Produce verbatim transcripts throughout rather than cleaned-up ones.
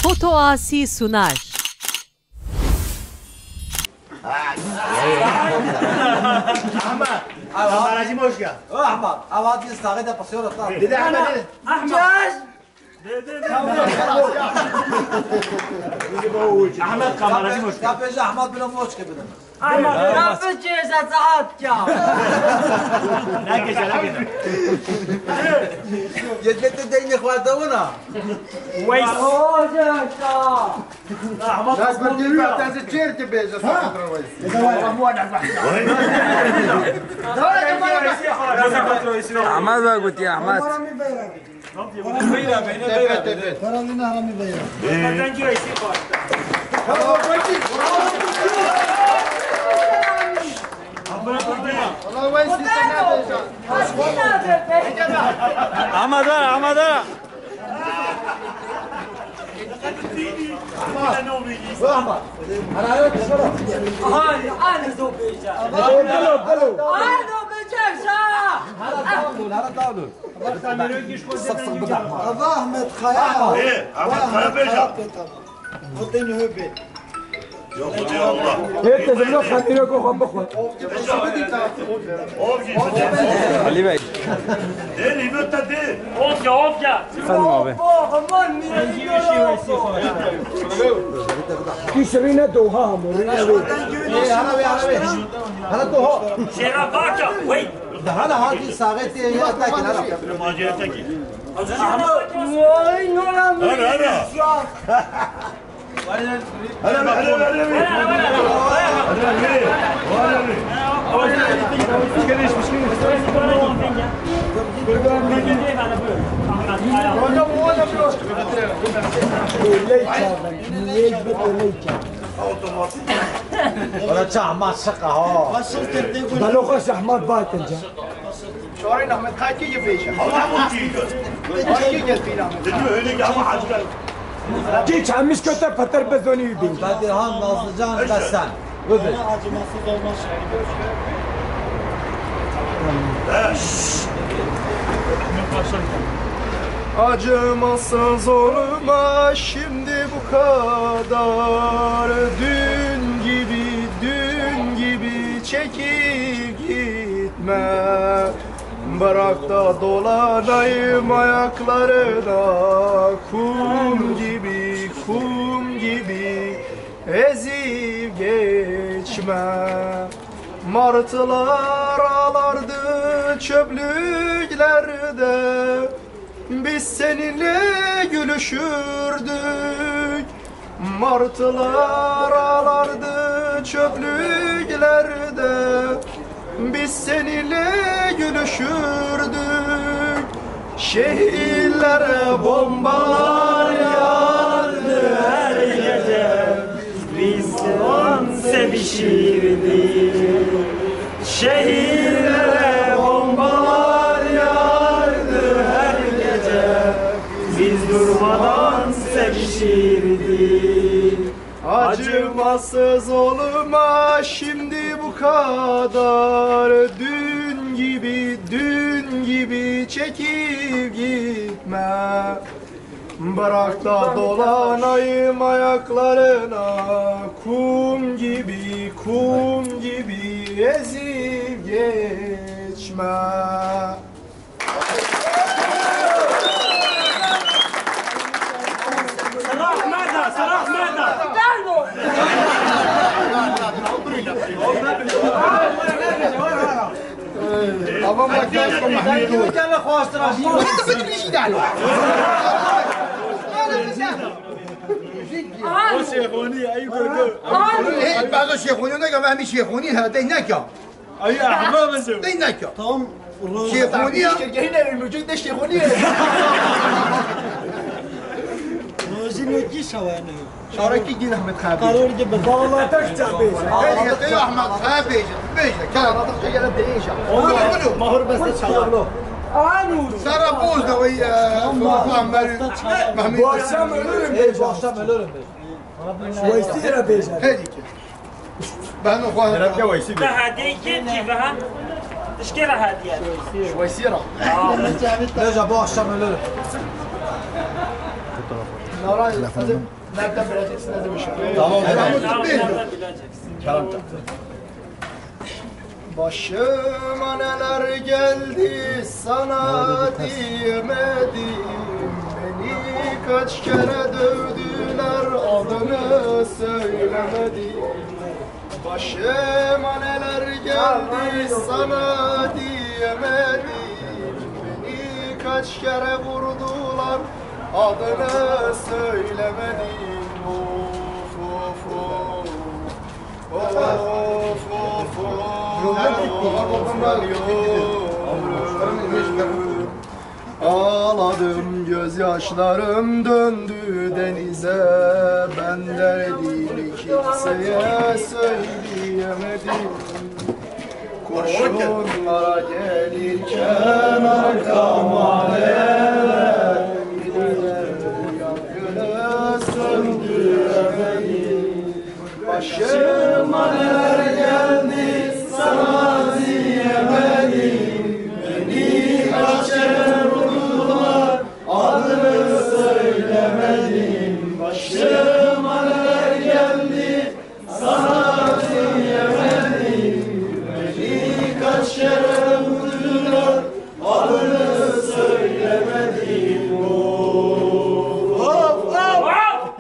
Foto Asi sunar. Ahmet, kameracı mı hoş geldin? Ahmet, ev hadi sağa da pasıyor da. Dede Ahmet, dede. Ahmet. Ahmet kameracı mı hoş geldin? Ya pêşe Ahmet bile moç ke bile. Ahmet, ya pêşe saat ya. Ne gece, ne gece. Yedlete deyni xwardawına. Weys. Hoca ya. Ahmet Nasıl bir tane çer ki bêje sakın. Ahmet ve gotiye Ahmet. Tepe, tepe. Ahmet ara, Ahmet ara. Hadi, hadi zo bêje. Hadi zo bêje, şa. Hadi dawlul, hadi dawlul. Sık sık bir dakika. Ahmet Kaya. Ee, Ahmet Kaya bêje. Xwedê niho bê. Ya Xwedê Allah. Hê te zimno xemîroko xwe bixwe. Of ki Xwedê. Alî Bey. Dê, hîmet te dê. Of ya, of ya. Efendim abi. Tu şirîne doha hamo, rîne wê. Ee, hala wê, hala wê. Hala doha. Şêra baka, wey. Daha da hadi saxetê ya tekin hala. Macera tekin. Hadi, hadi. Hadi, hadi. Otomatik. Wala çax ma şiqa ha. Belo xwe şahmat batin ca. Şorê Ahmet Kaki yê bêje. Allah bu çiğ. Çiğ gel filan. Dedim öyle ki ama acıdan. Geç almış köte patar bezoni bir bin. Bedirhan Nazlıcan Besen. Buyurun. Acımasız olmaz. Acımasız olma şimdi bu kadar. Dün gibi, dün gibi çekip gitme. Bırak da dolanayım ayaklarına. Kum gibi, kum gibi ezip geçme. Martılar ağlardı çöplüklerde, biz seninle gülüşürdük. Martılar ağlardı çöplüklerde, biz seninle gülüşürdük. Şehirlere bombalar yağardı her gece. Biz soğan sevişirdik. Şehirlere bombalar yağardı her gece. Biz durmadan sevişirdik. Acımasız olma şimdi bu kadar. Dün gibi, dün gibi çekip gitme. Bırak da dolanayım ayaklarına, kum gibi, kum gibi ezip geçme. Silah meda, silah meda. Ama bak, ya, Şêxonî, ey gördü. Ê, bazo Şêxonî ne, gava hemî Şêxonî, he, dey neka. Ay, ahbab bizim. Dey neka. Tamam. Şêxonî ya. Şirketine bir mücük de Şêxonî. Rojî ne ki şawa ne? Şarekî gîn Ahmet Xabî. Karol gibi bağlatak çapêj. Hey, hey, Ahmet Xabî. Bêje, kara da gele bêje. Mahur beste çalar. Anu. Sara boz da vay, e, Mahmut. Bu akşam ölürüm bêje. Bu akşam ölürüm bêje. Weysî re bêje. Hadi ki. Ben o kadar. Hediye Weysî bêje. Hediye kim ki ben? Tişkê re hediye. Weysî re. Bêje bu akşam ölürüm. Nara, nereden bileceksin, ne demiş? Tamam, tamam. Kerem. Başıma neler geldi, sana diyemedim. Beni kaç kere dövdüler, adını söylemedim. Başıma neler geldi, sana diyemedim. Beni kaç kere vurdular, adını söylemedim. Of, of, of. Of, of, of. Yanıyorum. Ağladım, gözyaşlarım döndü denize. Ben derdimi kimseye söyleyemedim. Kurşunlara gelirken arkama dönüp yangını söndüremedim. Başıma neler geldi, sana diyemedim. Beni kaç kere vurdular, adını söylemedim. Başıma neler geldi, sana diyemedim. Beni kaç kere vurdular, adını söylemedim. Of, of, of.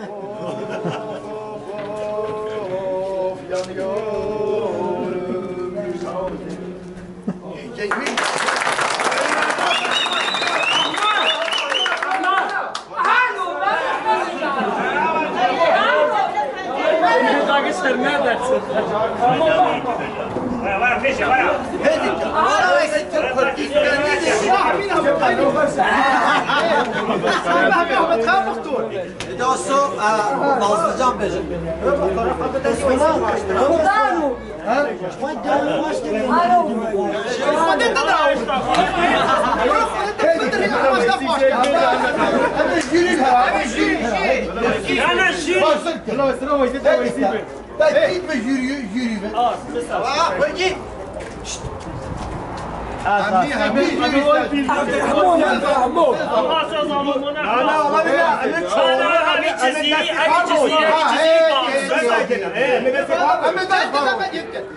Yanıyorum. Alo.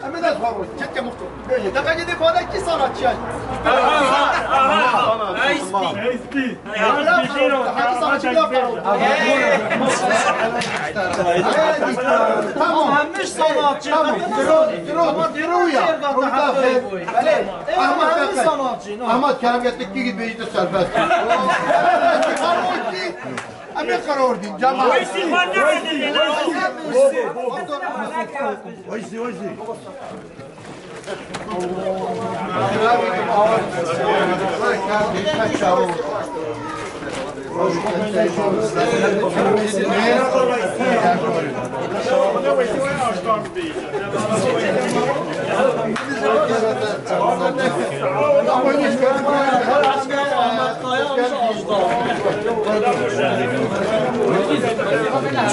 Em ê dest xwe rû. Çetke muxtor. Bêje, deqekê dê xwe de kî sanatçi ye? Aha, aha. Hacî sanatçi ya. Tamam. Hemî sanatçi. Tamam. Diro, diro, diro ya. Belê. Ahmet, hemî sanatçi. Ahmet, kerem getirdik ki git bêjî de serbest. Em ê qeror dîn, cemaat. Weysî xwe neredin. Weysî, weysî.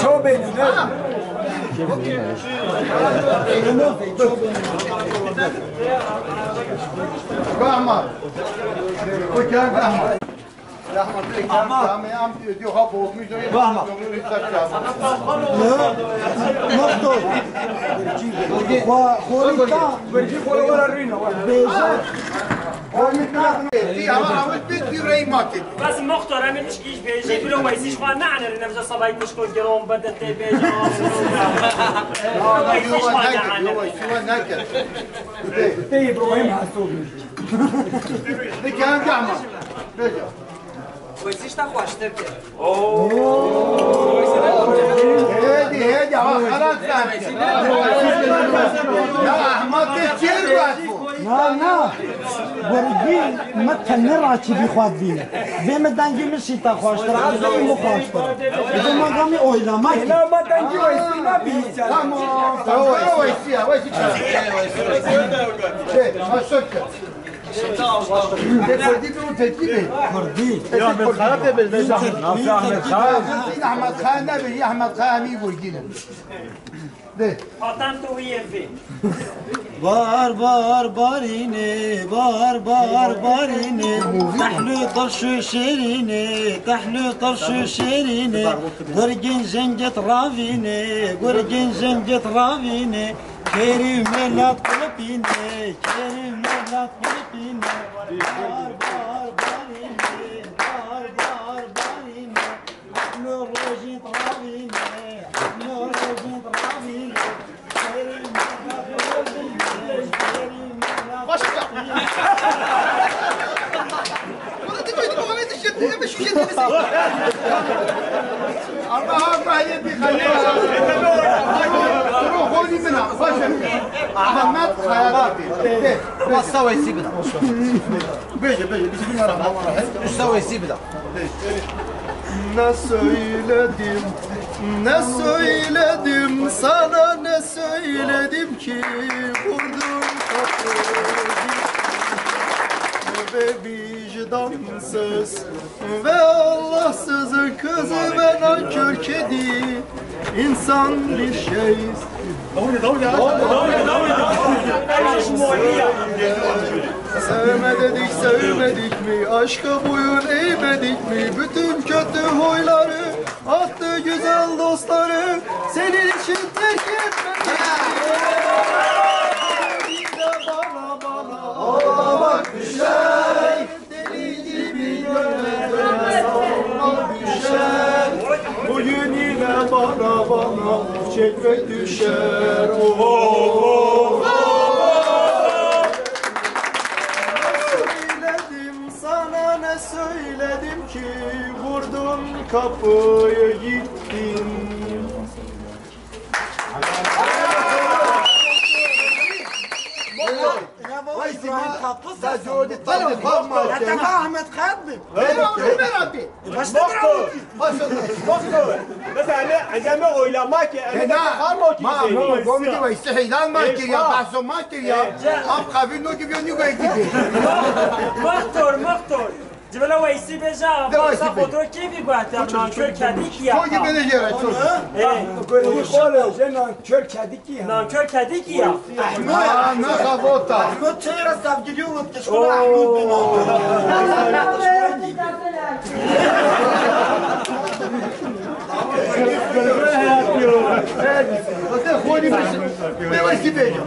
Ço bênî, ne? Rahman. Hocam Rahman. Rahman, Rahman. Rahman, Rahman. Doktor. Xorî ta. Bêje. Bes muxtar, em ê tişkî ji bêjî, bilo Weysî ji xwe neanêrin, em ji Sebayî tişko giron bide tê bêje. Weysî ji xwe neanêrin. Tê Îbrahîm Hesû. Dikar gama. Bêje. Weysî ji te xweştir kir. Hêdî, hêdî, ha, xelat sen. Ya Ehmed, tê çêr bes bû. Na, na. Wergî me tenê raçî bî xwe dibîne. Vê me dengê min şî te xweştir, ez dengê min xweştir. Vê me gamî oylama kî. Ela me dengê Weysî nebî. Tamam, tamam, Weysî ya, Weysî çağır. Şey, ha, sökte. Kurdî. Ya Ahmet Kaya tê bêje. Navê Ahmet Kaya. Ahmet Kaya ne bê, Ahmet Kaya hemî Gurgîn in. Dê. Patent wî yê vê. Bar bar barîne, bar bar barîne. Tehlû tirş û şêrîne, tehlû tirş û şêrîne. Gurgên jengê ravîne, gurgên jengê ravîne. Kêrî melat qulpîne, kêrî melat qulpîne. Bar bar barîne, bar bar barîne. Rojî ravîne, rojî ravîne. Başka. Bana da koydum, Muhammed Işık, Muhammed Işık. Ama ha, gayet bir kayıp. Ruh holy mina, başka. Ahmet Kaya. Masa ve sibila. Bêje, bêje, Bismillahirrahmanirrahim. Usta Weysî bila. Ne söyledim, ne söyledim, sana ne söyledim ki vurdun kapıyı. Ve vicdansız ve Allahsızın kızı ve nankör kedi. İnsan bir şey. Sevme dedik, sevmedik mi? Aşka boyun eğmedik mi? Bütün kötü huyları, attı güzel dostları, senin için terk etmedik mi? Bana, bana ağlamak düşer. Deli gibi gönlüme düşer. Bugün yine bana, bana çekmek düşer. Oh, oh, oh, oh. Ne söyledim sana, ne söyledim ki vurdun kapıyı gittin. Vay, İbrahim Tatlıses. Ya, tamam, Ahmet Kayat mı? Öyle mi? Ömer abi. E, başta bir abi. Doktor. Mesela hani, hani oylama ki, hani, e, na, var mı o ki ma, şey? Ma, bu bir de istihlan ma kiriya, bahso ma kiriya. Am kavi no gibi, no gibi. Doktor, doktor. Cibela Weysî bêje, de Weysî sa bêje. Xotro kêfî guhte, nankör kedî kiya. Çok gibi de yere çok. Ee. Kol je nankör kedî kiya. Nankör kedî kiya. Ahmet. Aa, ne xavota. Ahmet çeyra sevgili olup kişkona Ahmet bin. Zaten Weysî bêje.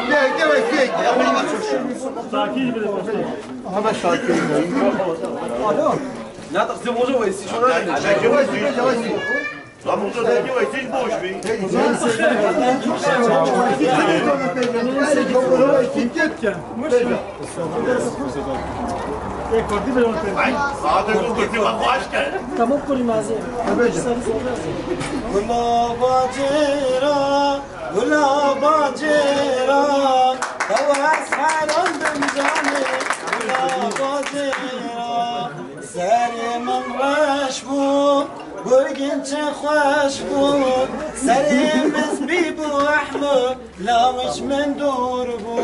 De, de Weysî bêje. Sakin bir. Aha, ben sakin. Alo. Ya da size hoca Weysî şuna. Weysî, Weysî, Weysî. Lan bu da Weysî boş bir. Ay, zaten bu kötü bak başka. Tamam, kurayım ağzı. Gula bacera, gula bacera, tavas harandım canı, gula bacera. Serê min reş bû, gurgin çi xweş bû, serê min spî bû ehmo, lawij min dûr bû.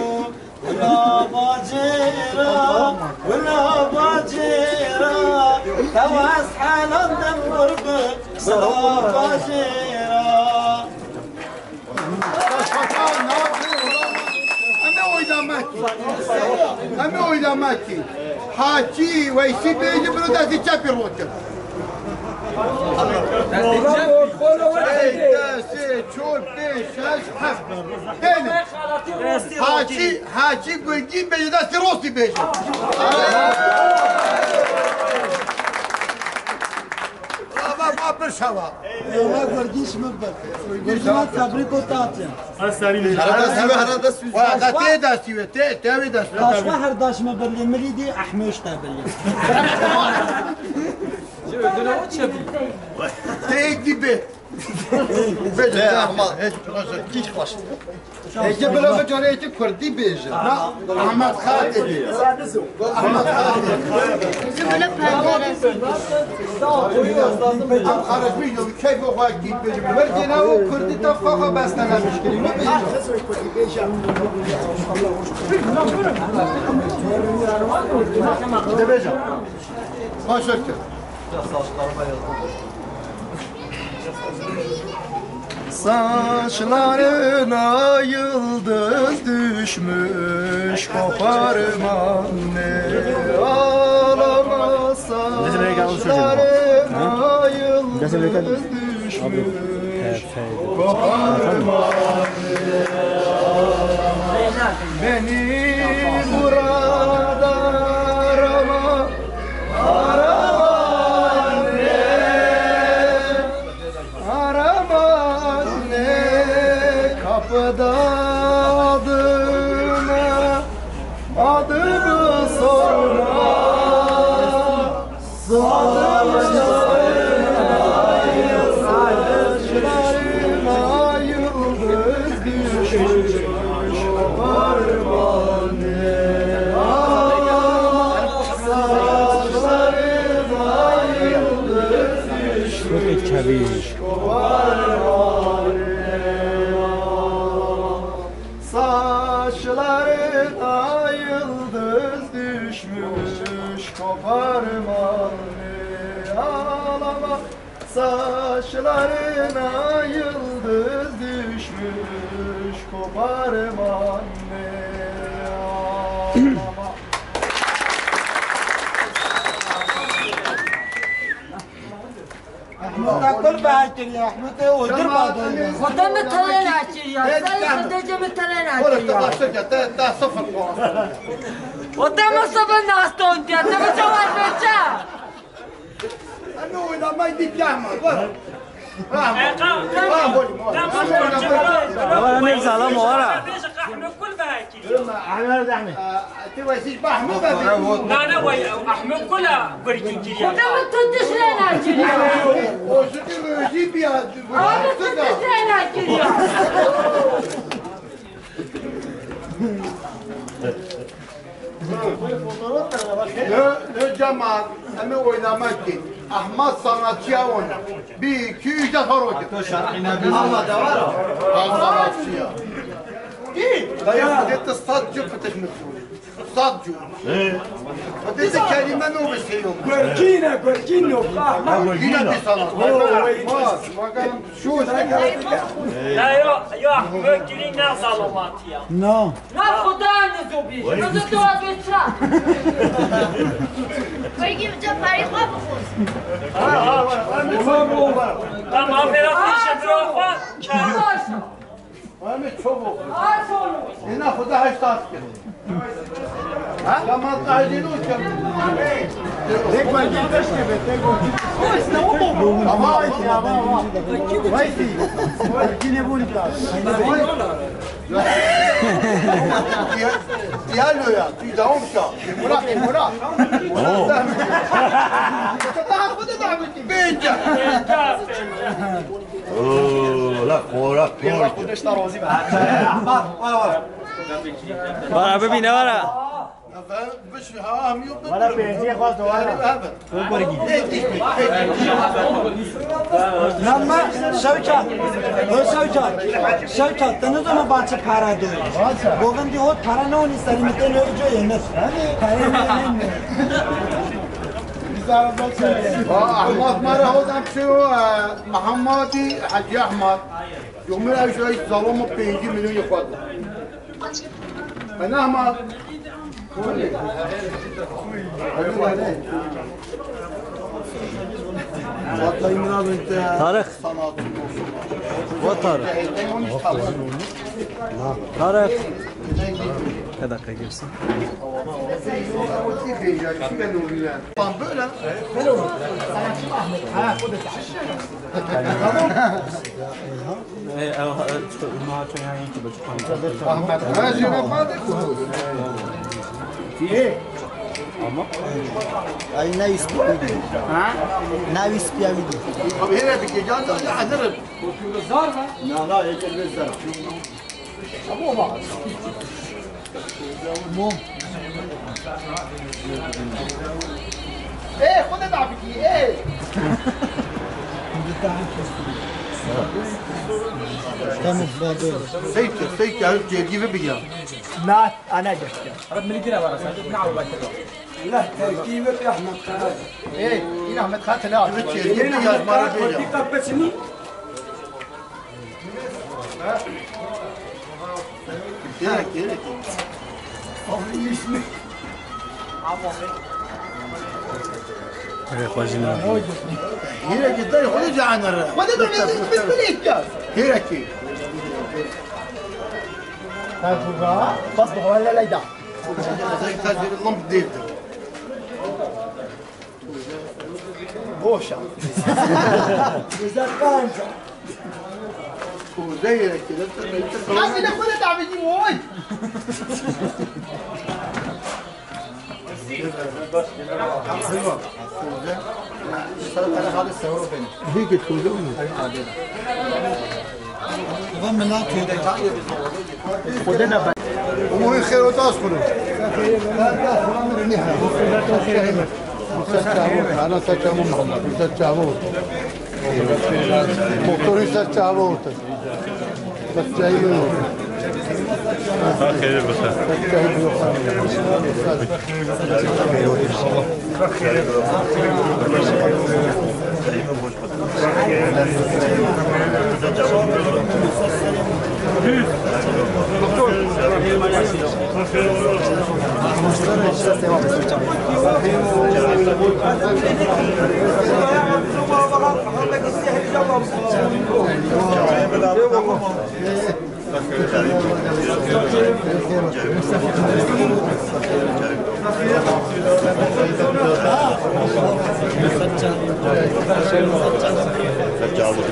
Wila bacêra, wila bacêra, tewas helandim qurbi, wila bacêra. Em ê oylamek. Em ê oylamek. Haçî Weysî bêjî, biro destê çepî rot kir. Ey, destê çor, pêş, şeş, heft. Têne. Haçî, Haçî Gurgîn bêjî, destê rostî bêjî. Ama, ama bir şava. Êwa Gurgîş min bir. Gurgîş min tebrîk û tatya. Ez serî li. Herada siwe, herada siwe. Wa da tê da siwe, tê, tê wê da siwe. Kaşma her daş me birlê mirî dî, ehmêş te birlê. Tê ek dî bê. Bêje, ama hiç, hiç baş. Eke bila bi carê eke kurdî bêje. Na, Ahmet Xatê bê. Ahmet Xatê. Em xaricî yo, keyf xwe kî bêje. Belkî na o kurdî te xwe xwe bes ne, ne muşkilî. Ne bêje. De bêje. Baş ver. Saçlarına yıldız düşmüş, koparma anne, ağlama. Saçlarına yıldız düşmüş, koparma anne. Beni burada arama, arama anne, arama anne, kapıda adını, adını sorma. Saçlarına yıldız düşmüş, koparma anne. Saçlarına yıldız düşmüş, koparma anne. Saçlarına yıldız düşmüş, koparma anne, ağlama. Saçlarına yıldız düşmüş, koparma anne, ağlama. Ehmed te kul vehekiriye, Ehmed te odir badon. Xwete min tele nakiriye, serê xwedê min tele nakiriye. Oğlum, te başla ya, te, te sıfır puan. O te min sıfır nastondiye, te min çawa veça? Ama oynamayı dik yapma, bak. Ama ne zalim o ara. Ahmet Zahmet. Ti wesî bahmû be. Na, na, wey, Ahmet kula birkin kiriya. Xwete min tu tişt lê nakiriye. O sütü özî bir. Abi tu tişt lê nakiriye. Lê, lê cemaat, em ê oynama kê. Ahmet sanatçıya oyna. Bir, iki, üç de xwe rokit. Ahmet de var o. Ahmet sanatçıya. Dayı, dede sat cüp fıtışmış. Sat cüp. Dede kelime ne olmuş şey yok. Gurgine, gurgin yok. Yine bir sanat. Şu. Ya, ya, ya, Ahmet Gül'ün ne zalomati ya. No. Na Xuda ne zobî. Vay. Xwezê tu ez wê çira. Wegî bi ceparî xwe bixwaz. Tamam, biraz bir şey bırak. Baş. Ahmet çabuk. Aç onu. Ena Xuda heşt saat kir. Ha? Tamam, acil olsun. Tek belge beş gibi, tek o. Tamam, tamam, tamam. Vay, belge ne bu? Diğer, diğer lo ya, tu devam et ya. Bırak, bırak. Bırak, zahmet. Daha bu da daha bitti. Bence. Oo, la, korak, korak. Bak, bu da işte razı be. Bak, bak, bak. Vara bibîne vara. Vara pêncî xwest vara. Lan me Şewkat, o Şewkat, Şewkat, te nizana ba çi pere do. Govindî hot pere ne onî serî mi tê ne coyê ne. Pere ne ne. Ahmet mara hot em çi o, Mihammadî Hacı Ahmet. Yomir ew şoy zalom pêncî milyon xwest. Fena ma. Tarık. What Tarık? Tarık. Bir dakika girsin. Tamam böyle. Ahmet. Ama. Ay, ne istiyor? Ha? Ne istiyor? Abi, hele bir gece de anırım. Zor mu? Na, na, yeter, zor. Ama olmaz. Mum. Ê, xwe de dabikî, ê. Tamam, ba, böyle. Seyke, seyke, cêdî ve bigya. Na, ana geçti. Rab milikine var, sen ne alıp bakıyorsun? Allah terkibi bir Ahmet Kara. Ê, in Ahmet Kara tele al. Cêdî ve yazmara bigya. Gerek, gerek. Abi, iyi ismi. Ee, xwezî ne? Hîrek e, dayê, xwe de canere. Xwe de dayê, xwe de dayê. Hîrek e. Bas, bu havalar leyda. Zey tazir lomp devdi. Boşa. Güzel kanka. Kuzey yere kilit. Nasıl lafı da davet mi oy? Hî git kuzey mi? Ulan min nato. Xwedê ne be. Umûrê xêr û tas xwiro. Ser çavot, ana ser çavot Muhammed, ser çavot. Motorî ser çavot. Ser çavot. Ser çavot.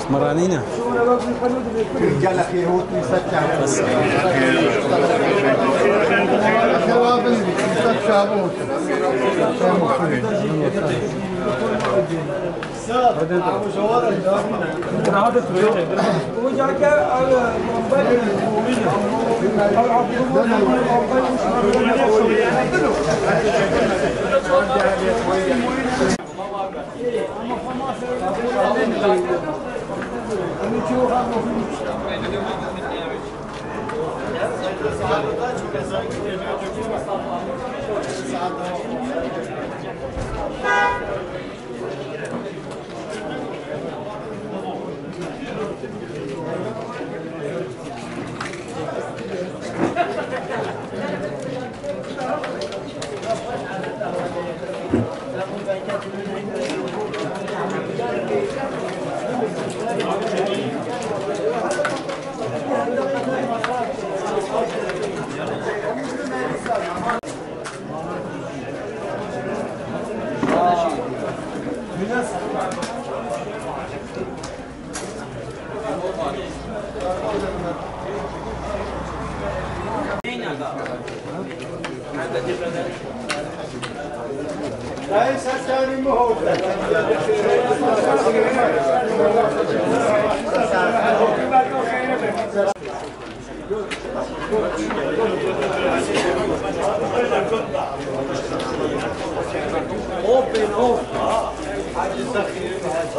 Smeranîne.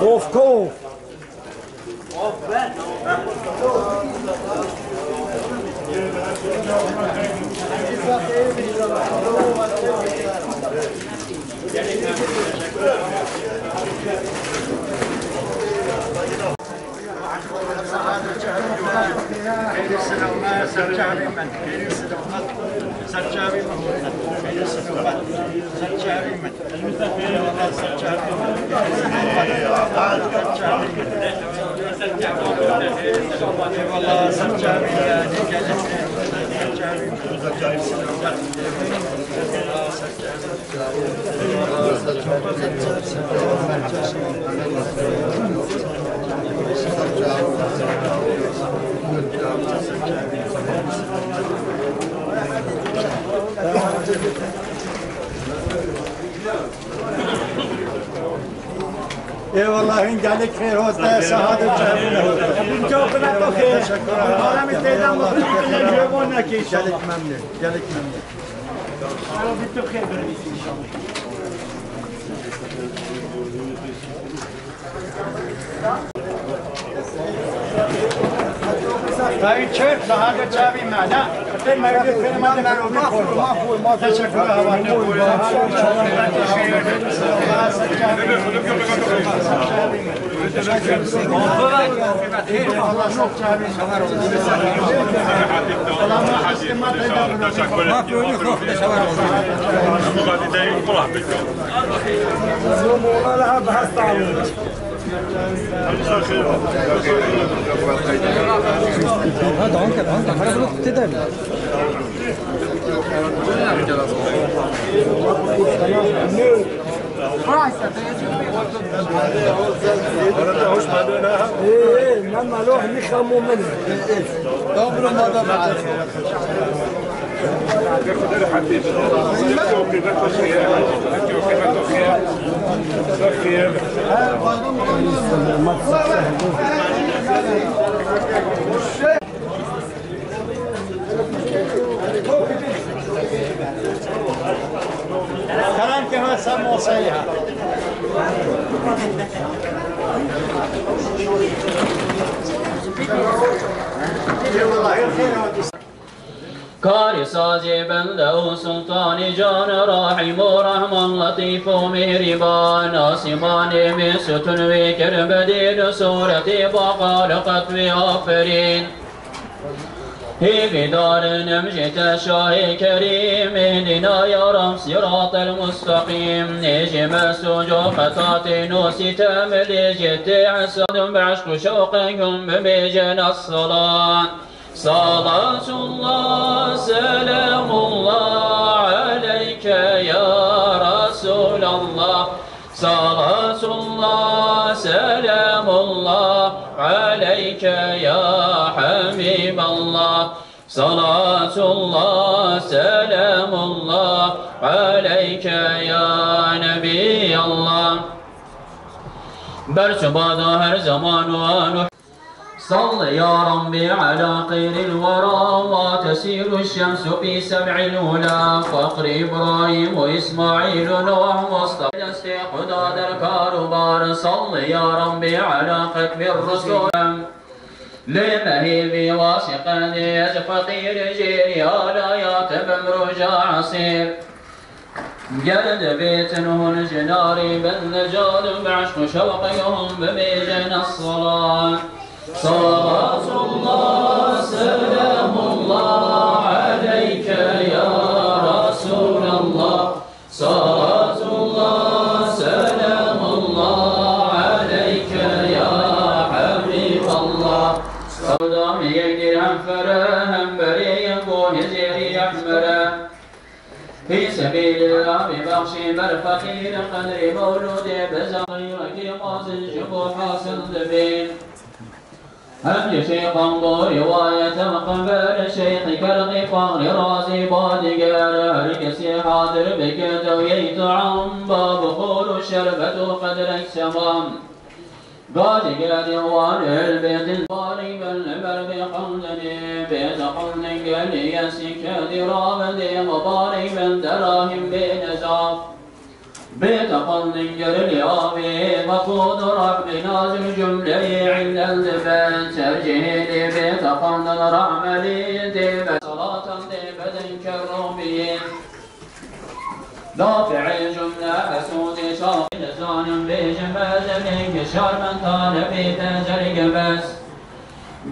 Of, kof. Ê wela hûn gelek xêr hate, saha de çavine hate. Bin çok kıymetli xêr. Teşekkür ederim. Aramı teyzem olsun. Gelek memnun, gelek memnun. Aramı çok xêr. Tayî çöp, saha de çavî me, ne? Te mevlid firma de, mevlid firma. Teşekkür ederim. Kerem ke ha, ser masayê ha. Karî sazê bende û sultanî can, Rahîm û Rehman, Letîf û Mîhrîban. Asîmanê min sütun wî kir bedîn, sûretî baqal qet wî aferîn. Hêvîdar im ji te şahê kerîm, îhdîna ya Rab sîratel musteqîm. Nêjê me sûc û xetatê nûsî te, milê jê tê hesad, bi eşq û şewqê hûn bibêjin esselat. Salatullah, selamullah aleyke ya Resulallah. Salatullah, selamullah aleyke ya Habiballah. Salatullah, selamullah aleyke ya Nebiyallah. Berçe bada her zaman û an û صل يا ربي على خير الورى، وتسير الشمس في سبع العلا، فخر إبراهيم وإسماعيل ونوح مصطفى. Destê Xuda der kar û bar. صل يا ربي على ختم الرسل. Lê me hêvî wasiqe dê, ez feqîr jêrî alaya te bim roja esêr. Ger dibêtin hûn ji narî bin, necat û bi eşq û şewqê hûn bibêjin esselat. Salatullah, selamullah aleyke ya Resulallah. Salatullah, selamullah aleyke ya Habiballah. Sewda me yek dîr hem fere hem berê yek û hizêrî yek mere. Fî sebîlillah bibexşî ber feqîr, qedrê mewlûdê biza, xeyrekî mezin ji bo hasil dibîn. Hem ji şêxan bo rîwayet hem xeber, şêxî kerxî fexrî razî ba diger, her kesî hadir bike dewiyê tuam, ba bixur û şerbet û qedrek semam. Gazî gelî wan hilbêtin, barî bin li ber bê xwendinê, bê te xwendin gelî yesî kedî ravindê, xwe barî bin derahîm bê nezaf. Bê te xwendin gelî avê, xwe xwe dirah bê nazir cumleyê îllel dibin, tercihê lê bê te xwendin rahmelî dê be, salatan dê bedin kerrobiyê. Dafi'ê cumle hesûdê çaxê dizanim bêjim ez, lêke şarmenta nebîte cerge bes.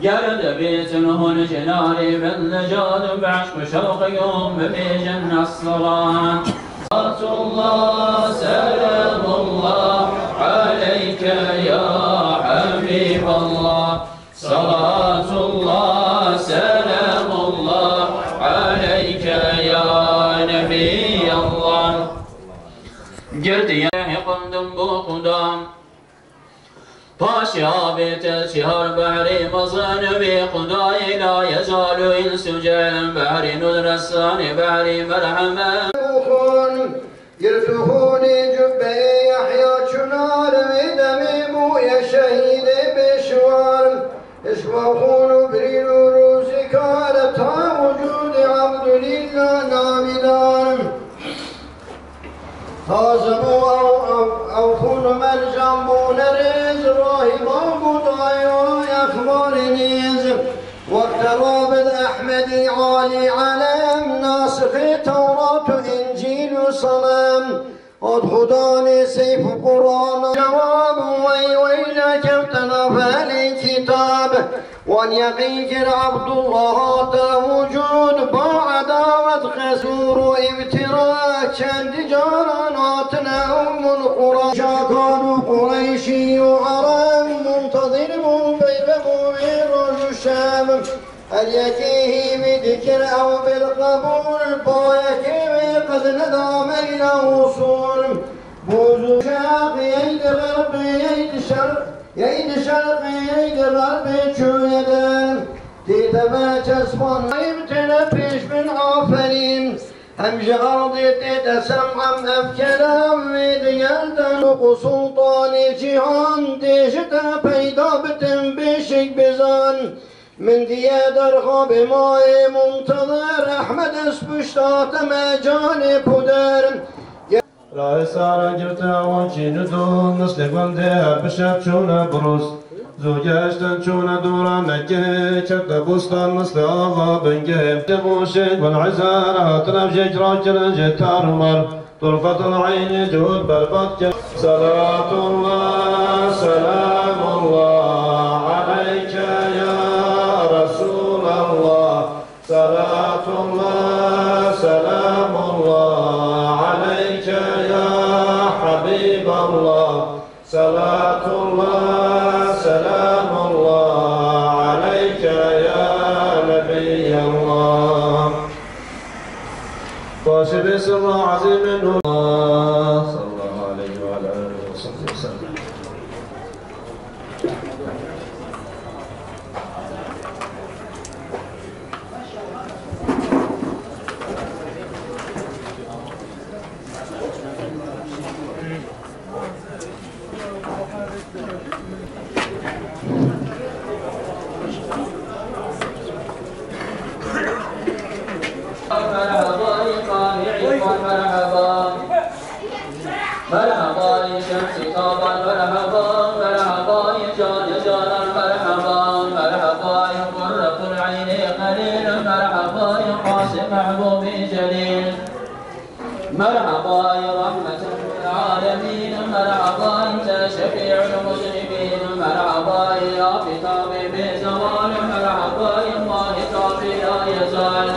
Ger dibêtin hûn ji narî bin, necat û bi eşq û şewqê hûn bibêjin esselat. Salatullah, selamullah aleyke ya Habiballah. Salatullah, selamullah aleyke ya Nebiyallah. Girtiye بۆ خودا. پاشی ئاوێتە چیهار بەحری مەزن بێ خودای لا یەزال و ئینس و جەن بەحری نون رەسانی بەحری مەرحەمە. Girtûxûnê cubbeyê Yehya çûna rivê demê bûye şehîdê bêşiwar. Hişva xûn û birîn û rûzîkar e ta wicûdê Ebdulîla namîdar. Tazebû ew, ew, ew xûn û mercan bûne rêz, rahîba bû dayo exbarê nêz. Wexte Rabid Ehmedî Alî Elem, nasixê Tewrat û Încîl û Selem, hat xudanê seyf û Quran. Cewab wey wey nekewte nav elê kitab. Wan yeqîn kir Ebdullah hate wicûd, ba edawet, qesûr û îftira çend caran hatine Ummul Qura. Şakan û Qureyşî û Ereb muntezîr bûn peyvê bû vê roj û şev. Her yekê hîvî dikir ew bêl qebûl, ba yekê wê qet neda meyla usûl. Bûz û şeq yey di xerbê yey di şer Yey di şerqê, yey di xerbê çûye de. Tê teve çespan, em têne pêş bin aferîn. Em ji erdê tê de sem em ev kelam wê di gel de. Ku sultanê cîhan tê ji te peyda bitin bêşik bizan. Min diye derxabê mayê Muntezir Ehmed ez pişta te me canê puder. Rayê sara girte awan çîn û dûn, mislê gundê her bi şev çûne birûz. Zû geştin çûne dûra Mekkê, kete bûstan mislê ava bingê. Tê boşê gul ezar hatin ev jêk rakirin jê tar û mar. Turfetul eynê cihûd berbat kir. Selatullah, selamullah aleyke ya Resulallah. صلاة الله سلام الله عليك يا حبيب الله. صلاة الله سلام الله عليك يا نبي الله. Paşê bê sirra ezîmê nûr. Sallallahu aleyhi ve aleyhi ve sellem. مرحبا، مرحبا يا شمس طابا، مرحبا، مرحبا يا جان جانا، مرحبا، مرحبا يا قرة العين خليل، مرحبا يا قاسم محبوبي جليل. مرحبا يا رحمة للعالمين، مرحبا أنت شفيع المذنبين، مرحبا يا في طبيب الزوال، مرحبا يا الله طبيب لا يزال.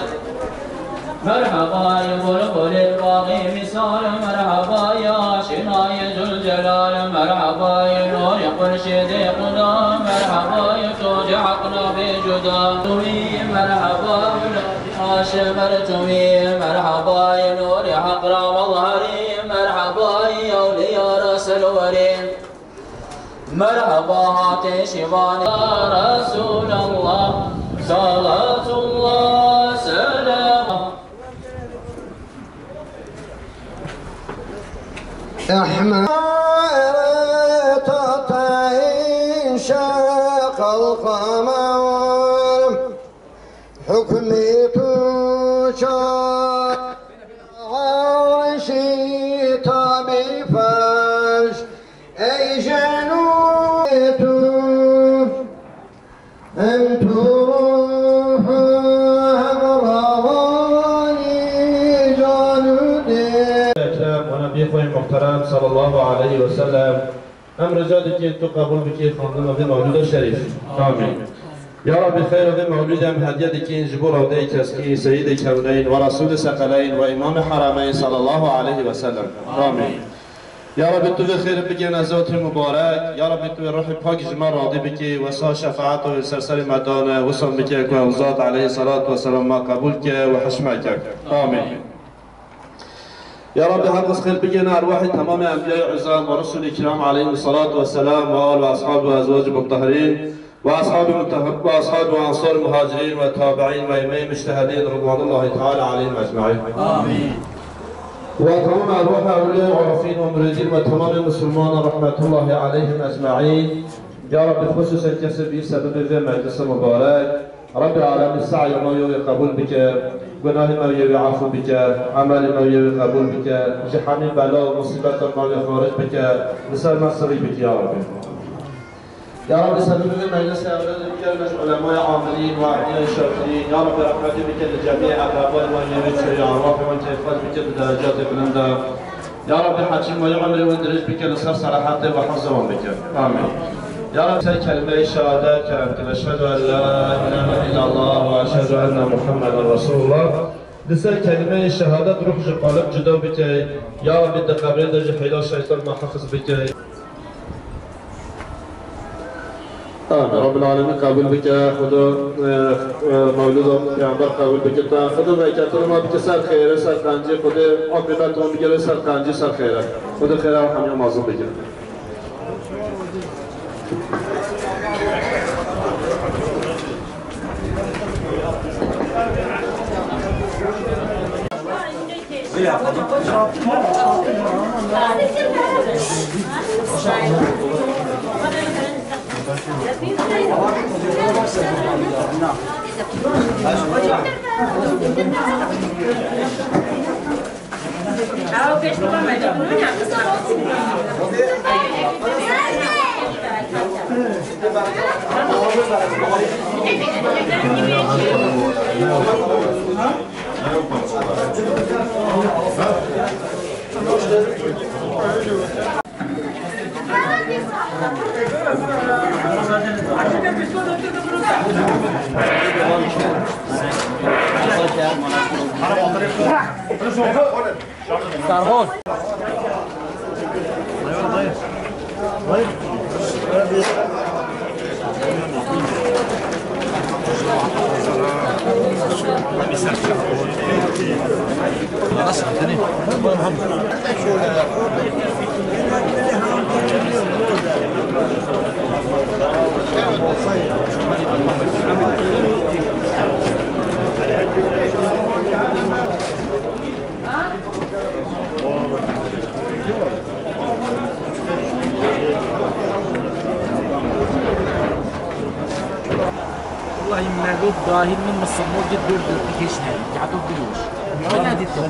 مرحبا يا بلبل الباغي مثال، مرحبا يا آشنای ذوالجلال، مرحبا يا نور خورشید خدا، مرحبا يا توج حق نبی جدا. توی مرحبا، آش مرتوی، مرحبا يا نور حق را مظهری، مرحبا يا اولیاء را سلوری. مرحبا هاتي شيواني. يا رسول الله، صلاة الله، سلام. احمد انشق القمر. Hukmê tu çar erşî tabî ferş, ey jenû tu, em tu ruh hem rawanî can û dê. Ekrem û Nebî xwe muhterem sallallahu aleyhi ve sellem. Em rica dikin tu qebûl bikî xandina vê mewlûda şerîf. Amîn. Ya Rabbi, xeyra vê mewlûdê em hediye dikin ji bo rewdeyê keskî, Seyîdê Kewneyn ve Resûlê Seqeleyn ve Îmamê Herameyn sallallahu aleyhi ve sellem. Amîn. Ya Rabbi, tu vê xêr bigihîne zotê mubarek. Ya Rabbi, tu vê ruhê pak ji me radî bikî, wesa şefaet û ser serê me dane, wisa bike ku ew zat aleyhi salatu ve selam me qebûl ke û hişme ke. Amîn. Ya Rabbi, her kes xêr bigihîne erwahê temamê enbiyayê izam ve rusulê kiram aleyhimus salatu vesselam ve al ve ashab ve ezwacî mutahherîn ve ashabî mutah-, ve ashab ve ansar muhacirîn ve tabiîn ve îmeyê mujtehidîn ridwanullahi teala aleyhim ecmaîn. Amîn. Ve temamê erwahê ewliyayê arifîn ve muridîn ve temamê misilmanan rahmetullahi aleyhim ecmaîn. Ya Rabbi, xusûsen kesê bî sebebê vê meclisa mubarek. Rabbê alemî seyê me yê wî qebûl bike, gunahê me yê wî efû bike, emelê me yê wî qebûl bike, ji hemî bela û musîbeta me yê xaric bike, li ser me sirî bike ya Rabbî. Ya Rabbî, sebebê vê meclisê ewlê bike ji ulemaya amilîn û ehliyayê şakirîn, ya Rabbî, rehmetê bike li cemiyê eqrebayê me yê wî çûyî, erwahê wan keyfxweş bike di derecatê bilind de. Ya Rabbi, heçî me yê umrê wan dirêj bike, li ser selahetê ve hifzê wan bike. Amîn. Ya Rabbi, ser kelimeyê şehadet kerem kir. Eşhedü en la ilahe illallah ve eşhedü enne Muhammeden Resulullah. Li ser kelimeyê şehadet ruh ji qalib cuda bike. Ya Rabbi, di qebrê de ji hîla şeytan me hifz bike. Amîn. Rabbil Alemîn qebûl bike. Xudo, e, e, mewlûda Pêxember qebûl bike. Te Xudo veketira me bike ser xêrê, ser qencî. Xwedê aqîbet wan bigere ser qencî, ser xêrê. Xudo xêra hemiya mazin bike. Sarhoş. Wellahî merov dahil min misilmo gid dor dor dikişne. Kado biloş. Ne dîtin?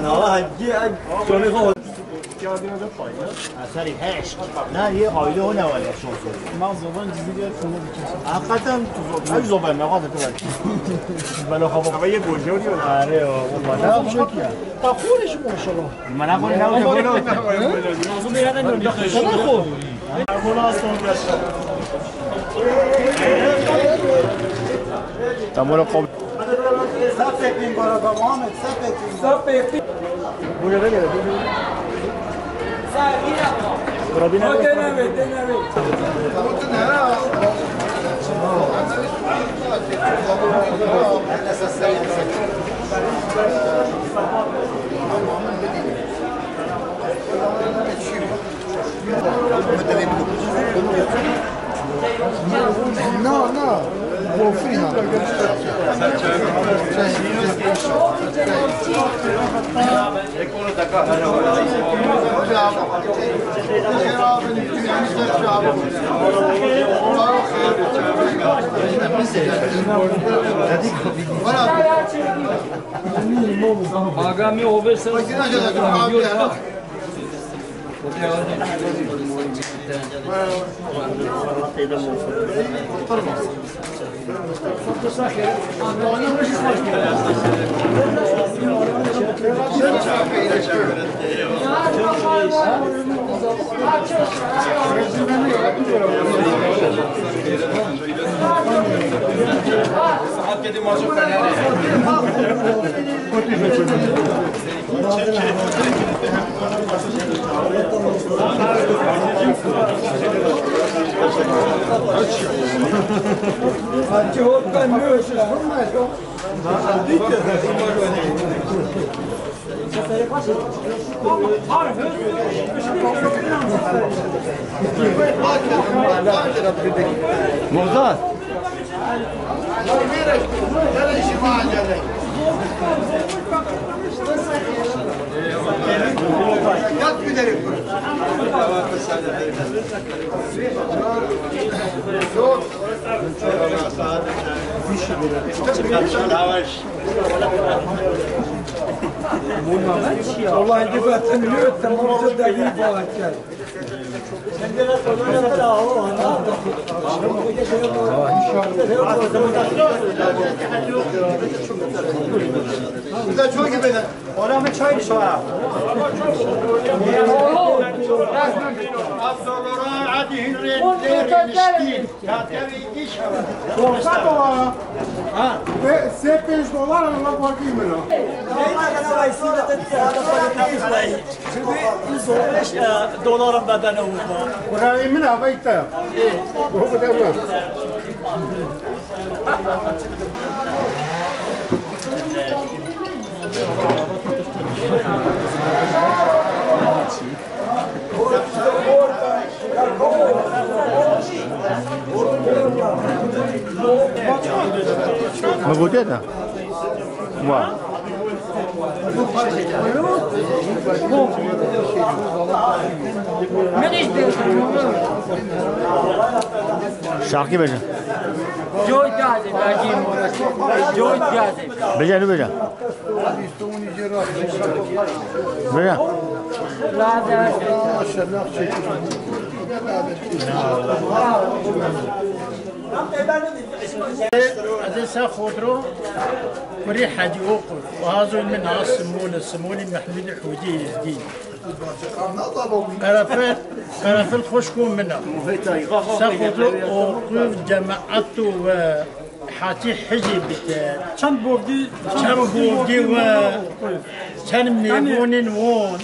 Nava hacı, ay, şöyle kal. Serî heşt. Na, yê aile o ne wale şosu. Ma zoban cizî bir konu bir kişi. Hakikaten, ay zoban, ne kadar güzel. Bela hava. Hava ye borcu oluyor. Are o, o bana. Ne yapacak ya? Takure şu maşallah. Mana kore ne oldu böyle? Mazlum bir yerden gördük. Sana ko. Tam böyle kov- Sefetin baraka Muhammed, sefetin. Sefetin. Buraya da gel. Buraya da gel. No, no. Go free, Agami over sen. Muxtar. Wallahi, dî be, tim lê, temam, tu devî bahet kerd. Burada çok iyi beyler. Ola min çay dişara. Abdullah Adi Hünrü'nün dermişti. Sohbet ola. Ha. Ve sê pênc dolar ala bakayım bana. Şimdi yüz on beş, e, dolarım bedene vurdu. Burayı min avayta. Bu kadar mı? Me gotiye te? Wa. Şarkî bêje. Joy diyazê, belkî. Joy diyazê. Bêje, nu bêje. Bêje. Ez ê ser xotro kurê Hecî Oqur. Bahazoyê min a Simol, Simolî Mehmûdî Hûdî Êzdî. Qerefil, qerefil xwişko min a. Ser xotro Oqur cemaeto ve hatî hicî bike. Çend bovdî, çend bovdî ve çend mêvanên won.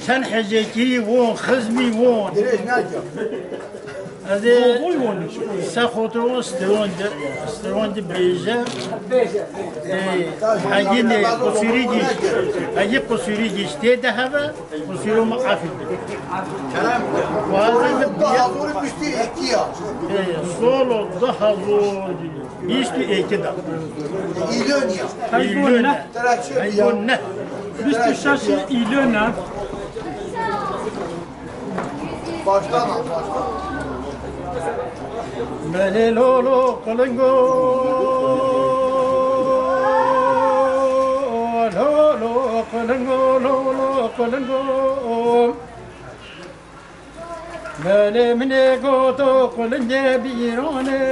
Çend hecêkirî won, xizmî won. Dirêj nake. Ez ê se xotiro stewon de, stewon de bêje, e, hegî nê qusûrî giş, hegî qusûrî giş tê de hebe, qusûro me afî bide. Kerem, Wazê de bîye. Hazor bîst û êkî ya. E, solo du hazor bîst û êkî de. Îlon ya. Îlon. Heygon ne. Bîst û şeş Îlon ne. Baştan al, baştan. Belê lolo qilingo, lolo qilingo, lolo qilingo. Belê min ê goto qilingê bîranê,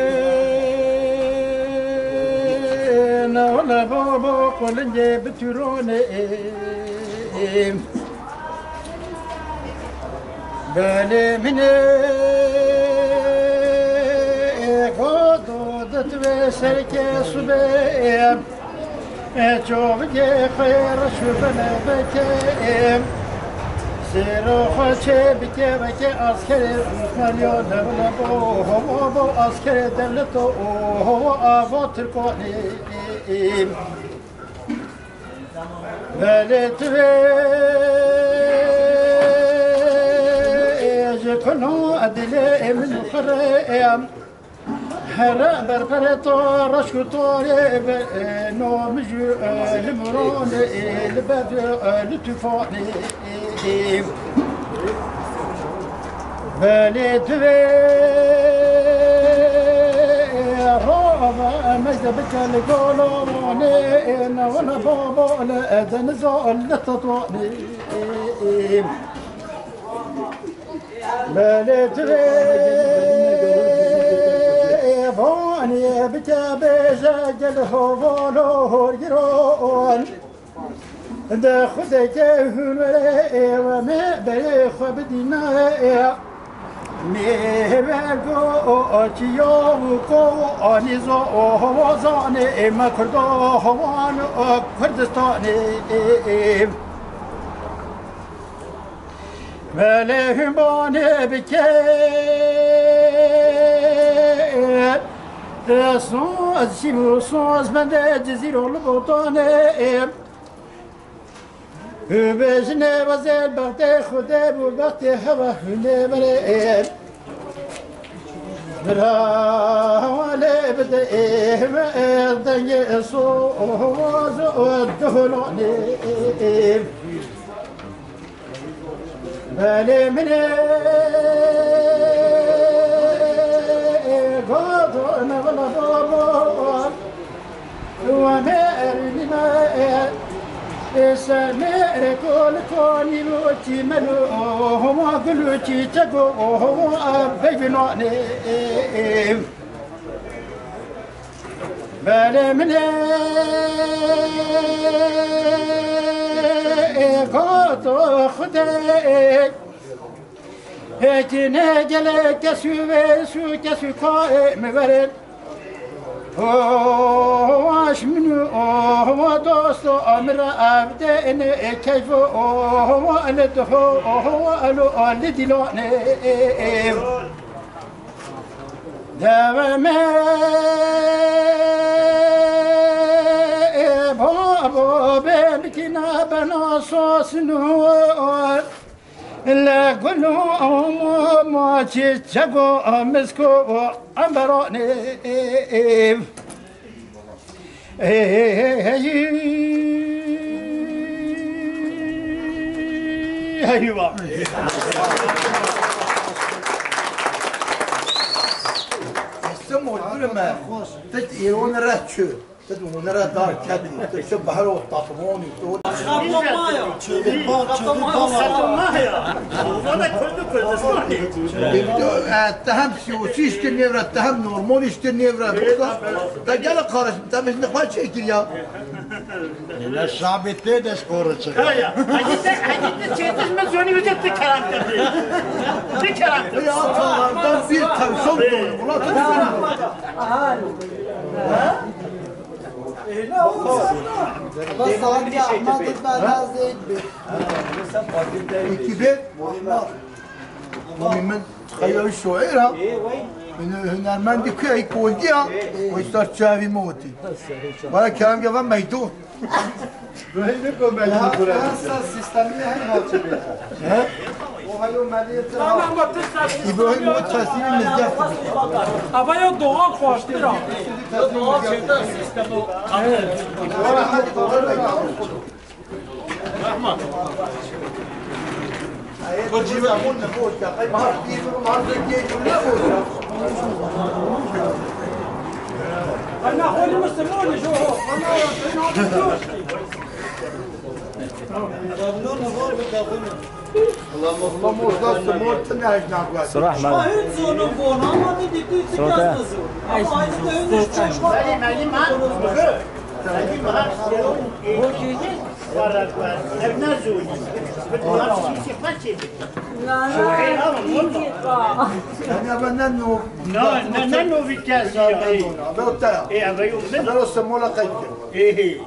ne wele babo qilingê bi tûranê. Belê min ê goto di divê serkê subê. Çavigê xwe reş û belebekê, sêra xwe çê bike veke askerê Osmaniya, lewle bo hova bo askerê devleto, hova ava Tirkanê. Belê tu vê ji kunu dilê min xirê. Here berberê to reşk û torê be, e, no min jû, e, li mironê, e, li bedrê, e, li tûfanê, e, e. Belê tu vê, e, rava mezde bike li goloronê, e, ne wina babo li, e, deniza li Tetwanê, e, e. Belê tu vê vanê bike bêje gel hovalo horgiron. De xudeke hûn were ê we me berê xwe bidîne ê. Mêver go o çiyo û ko anîzo o hova zanê ê me Kurdo hovan o Kurdistanê ê. Belê hûn banê bike, soz şîv û soz bende Cizîr û li Botanê. Bêjinê wezel bextê Xwedê bû, bextê heva hûnê berê. Bira hewalê bide ê, me dengê soz û duhulonê. Belê min ê goto ne wela babo. Wa me erî me ê, ê ser me ê kol konî lo çî melo, homa gul û çîçek û homa begunanê. Belê min ê, ê goto Xwedê. Hêkî ne gelek kes û vês û kes û kaê mi verin. O, aş min û, o, dosto, amira evde ene, e, keyfo, o, ele diho, o, elo, o, li dilane. Deve me, e, babo, be, mikina, bena, sosnu. Le gul û ma çîçek û misk û emberanê. Heyva. Estem oldu me. Tek îrone re çü. Te di hûnera dar ketî, te çi behro tapimon û to. Xeto maya. Xeto maya. Xeto maya. Ona da Kurdu Kurdistanê. Te hem siyosî işte nêvre, te hem normal işte nêvre. Te gele kardeşim, te mecnixwa çekir ya. Ne şabê tê de ji xwe re çi? Haya, hegî te, hegî te çêtir me zonî wece ti keram te bê. Ti keram te. Ya, talardan bir tavşan doğru. Ulan, tabii. Bas saati Ahmet Bela Zeyd Bey. İki bir. Muhammed. Muhammed. Eyo şoîra, hune-, hunermendî ku ey koldiya, o îstar çavî motî. Wala kelam geva meydon. Ruhî ne ku meydon kura. Esa sistemî hem navçe bê. He? O hayo meliyet. Tamam, ama tek İbrahim o teslîmî mizgeft. Ama ya doğal koştura. Doğal çevre sistemi. Surah, Mehmet. Surah, he. Ev ne zûnî. Bi tu hafsî xwe çê bike. Şuê ama mutlu. Yani ben ne no. Ne, ne, ne novî kesî ya, ê. Ê, eve yo min. Eve o semola kayıp. Ê, ê.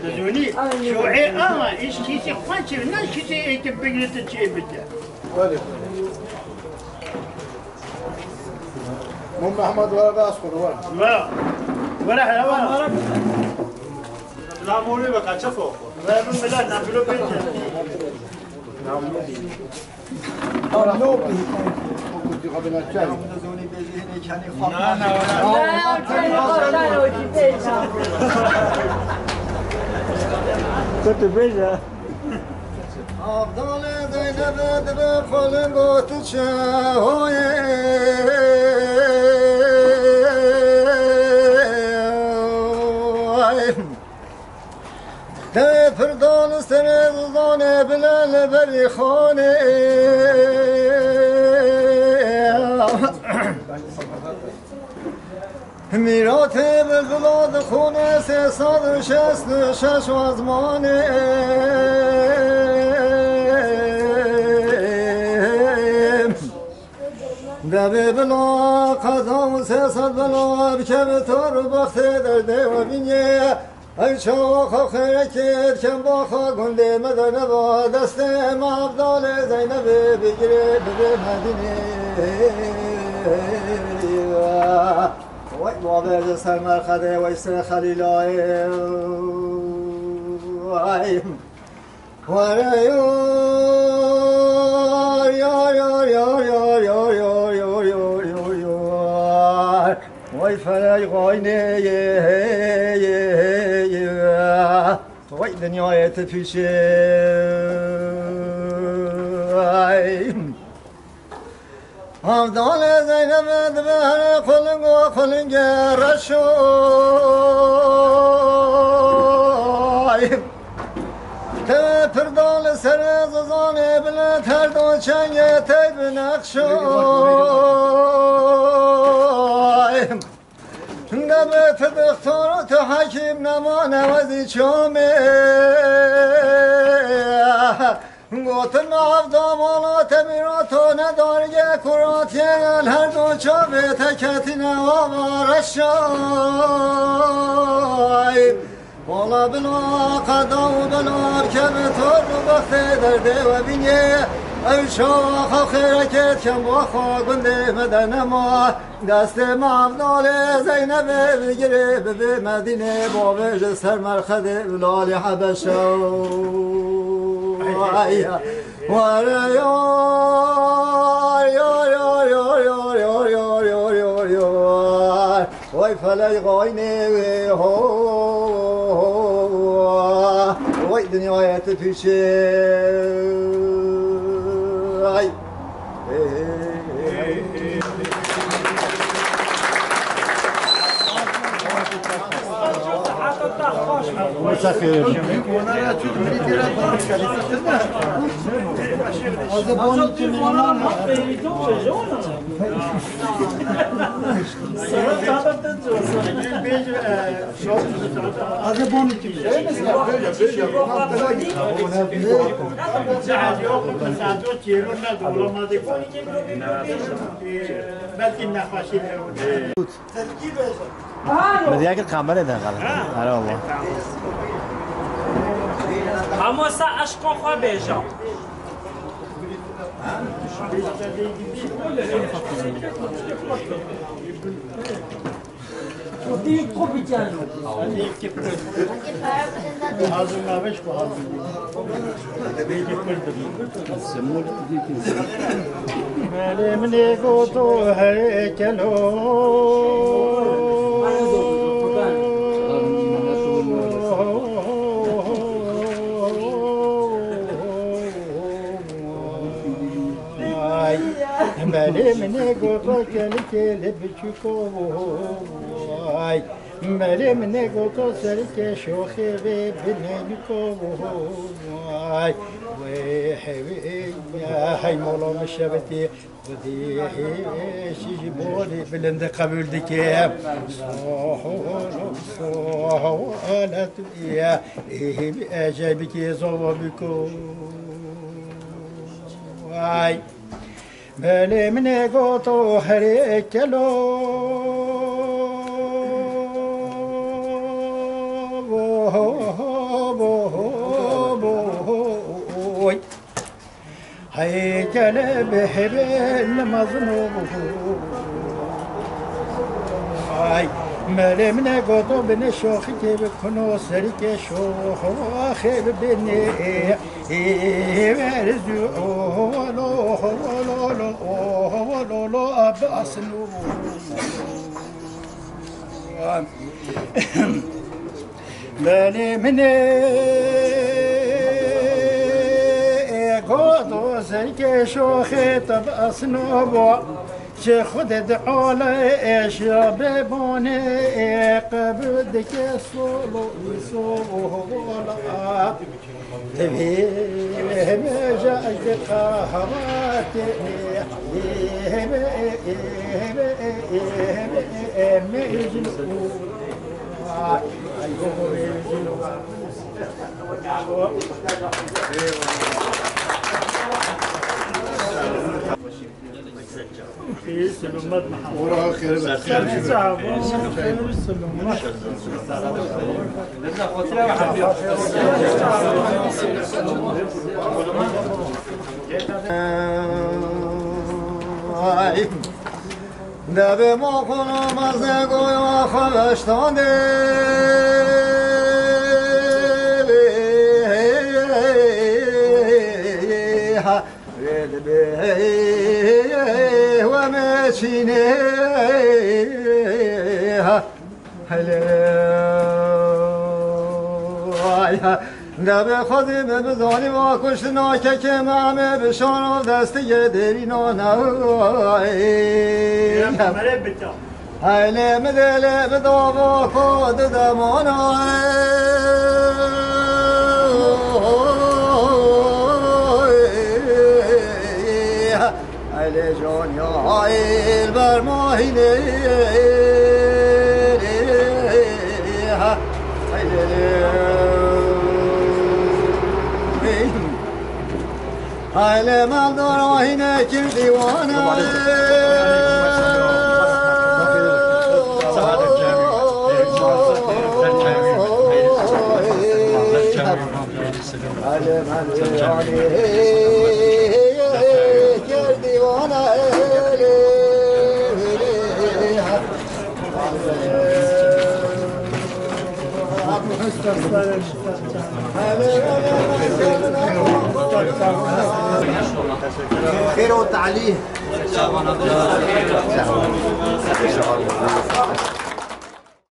Dizûnî, şuê ama îş kîsî xwe çê, ne kîsî ê ki bigire tu çê bike. Öyle. Mum Mehmet, were bas konu, were. Were. Were, hele were. Namûrî be kaçe fok. Were, bin bile, ne bilo bin. Namûrî. Na, na, were. Kötü bêje. Abdalê Zeynebe dibe xwe ling got çi hoyê. Te pir dan serê zizanê bile li berî xanê. Mîratê bilbila dixûne sê sed û şêst û şeş azmanê. Devê bila qeda û sê sed bila bikeve tor û bextê derdê we bînê. Ew çawa xwe xêrekê dikem baxa gundê me de neba destê me Evdalê Zeynebê bigirê bibê Medînê. Wey bavê ji ser merxedê wey sê Xelîlayê. Wey. Were yar, yar, yar. Vay felek, vay ne ye, ye, ye, ye. Vay dinyayê tu pîşê. Ay. Hevdalê Zeynebe dibe here quling û qulingê reşo. Ay. Te pir da li serê zizanê bile terdo çengê tey bi nexşo. Debe tu dixtor û tu hekîm nema newezî çomê. Gotin nav damala te mîra to ne darge kuratiyê el her do çavê te ketîne ava reşay. Wala bila qeda û bila keve tor û bextê derdê we bînê. Ew çawa xwe xêreket kem wa xwe gundê me de nema. Destê me Evdalê Zeynebê bigirê bibê Medînê bavê ji ser merxedê Bilalê Hebeşe. Ay, were yar, yar, yar. Vay felek, vay ne ho. Vay dinyayê tu pîşê. Ay. Belkî nexweşî. Medya kir kamerê de qal. Ara Allah. Ama sen aşkın xwe bêje. Belê min ê goto herê kelo. Ay, belê min ê goto kelikê li biçûko. Ay, belê min ê goto serikê şoxê vê bineyliko. Ay, wê hewê, hey molo min şevitî. Xwedê hêşî ji borî bilind qebûl dike. Soho, soho, alet ya, ê bi ecebikê zovo biko. Ay, belê min ê goto herê kelo. Bo, bo, bo, bo, oy. Hey gele bi hebe nimazin û ay, melê min e goto bine şoxikê bi kuno serikê şoxê bi binê. Ê, ê, ê, ê, lo, lo, lo, lo, lo, lo, lo, ab, asno. Belê min ê, ê godo zengê şoxê te bi esno bo. Çi xwedê di olê êşiya bê bonê ê qebûl dike solo sola. Tevî hemêja ez di qehwatê heme, heme, heme, heme, heme, heme, Ay. Deve ma xwe namaz negoya xwe veştandê. Ha, vê dibê we meçînê. Ha, hele. Ay, ha. Deve xwedî min bizanî va kuştina kekê me em ê bi şano destiyê derîna ne. Ay. Heylê min dê lê bi dava xwe di demana. Ay. Heylê can ya hayl bermahînê. Heylê. Aile maldor ahine kim diwana. Aile maldor ahine kim diwana. خير وتعليم.